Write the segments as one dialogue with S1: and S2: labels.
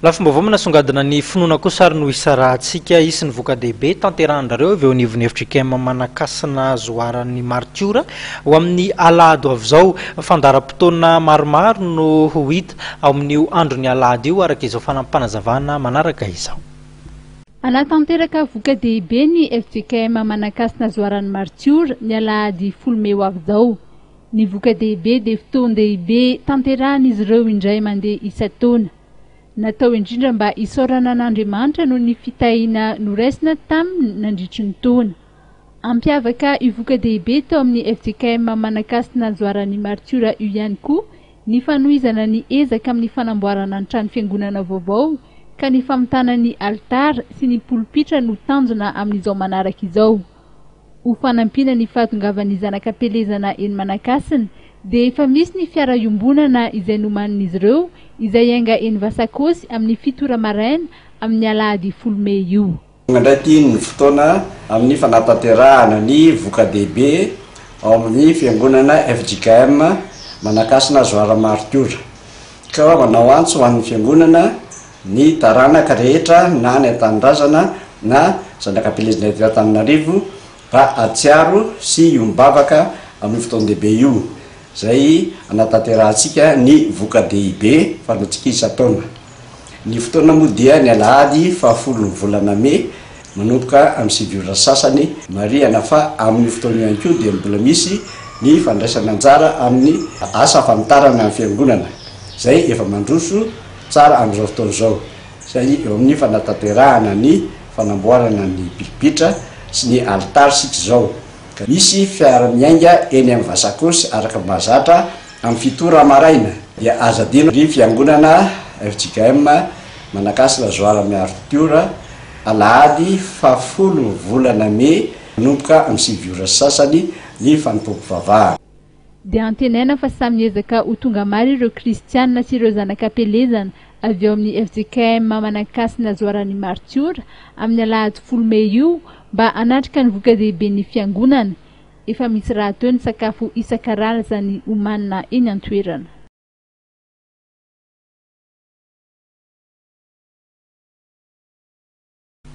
S1: Lafim-baovao manasongadina ny finoana kosa ary no hisarahantsika. Hisy ny voka-dehibe tanterahan-drareo avy eo anivon'ny fjkm Manakasina Zoaran'ny Martiora ho amin'ny alahady ho avy izao. Fandaharam-potoana maromaro no ho hita ao amin'io andron'ny alahady io araka izao fanampim-panazavana manaraka izao.
S2: Hanatanteraka voka-dehibe ny fjkm Manakasina Zoaran'ny Martiora ny alahady folo mey ho avy izao. Ny voka-dehibe dia fotoan-dehibe tanterahan'izy ireo indray mandeha isan-taona. Natao indrindra mba hisaorana an'Andriamanitra noho ny fitahiana noraisina taminy nandritry ny taona. Hampiavaka io voka-dehibe tao amin'ny fjkm Manakasina Zoaran'ny Martiora io ihany koa ny fanohizana ny ezaka amin'ny fanamboarana ny trano fiangonana vaovao ka ny famitana ny alitara sy ny polipitra no tanjona amin'izao manaraka izao. Ho fanampiana ny fahatongavan'ny zanak'Ampelezana eny Manakasina dia efa misy ny fiara iombonana izay nomanin'izy ireo izay hiainga eny Vasakosy amin'ny fito ora maraina amin'ny alahady folo mey io.
S3: Tonga indray ity ny fotoana amin'ny fanatanterahana ny voka-dehibe ao amin'ny fiangonana fjkm Manakasina Zoara Martiora. Ka manao antso ho an'ny fiangonana Ny taranaka rehetra na any an-tanindrazana na zanak'Ampelezina eto Antananarivo mba hahatsiaro sy hiombavaka amin'io fotoan-dehibe io, izay hanatanterahantsika ny voka-dehibe fanaontsika isan-taona. Ny fotoana moa dia ny alahady fahafolon'ny volana mey manomboka amin'ny sivy ora sasany. Marihana fa amin'io fotoana io ihany koa dia mbola misy ny fandraisana anjara amin'ny asa fanitarana ny fiangonana izay efa mandroso Tsara amin'izao fotoana izao izay eo amin'ny fanatanterahana ny fanamboarana ny pilipitra sy ny alitara isika izao ka misy fiara miainga eny amin'ny Vasakosy araka ny mahazatra amin'ny fito ora maraina dia aza adino ry fiangonana fjkm Manakasina Zoara Miaritiora alahady fahafolo volana mey manomboka amin'ny sivy ora sy sasany ny fanompoam-pivavahana.
S2: Dia antenaina fa samy miezaka ho tonga maro ireo kristianina sy ireo zanak'Ampelezana avy ao amin'ny fjkm Manankasina Zoaran'ny Martiora amin'ny alahady folo mey io mba hanatrika ny voka-dehiben'ny fiangonana. Efa misy rahateo ny sakafo isan-karazany homanina eny an-toerana.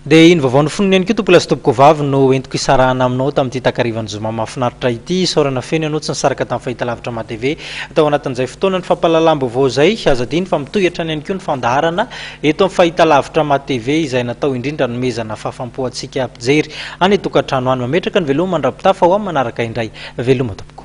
S1: Dia iny vaovao nofonony ihany koa tompolahy sy tompokovavy no entiko hisarahana aminao tamin'ity takarivan'ny zoma mahafinaritra ity. Isaorana feno ianao tsy nisaraka tamin'ny fahitalavitra MATV tao anatin'izay fotoanan'ny fampahalalam-baovao izay. Aza adino fa mitohy hatrany ihany koa ny fandaharana eto amin'ny fahitalavitra MATV izay natao indrindra hanomezana fahafampo antsika mpijery any an-tokantrano any. Mametraka ny veloma mandra-pitafa ho amin'ny manaraka indray. Veloma tompoko.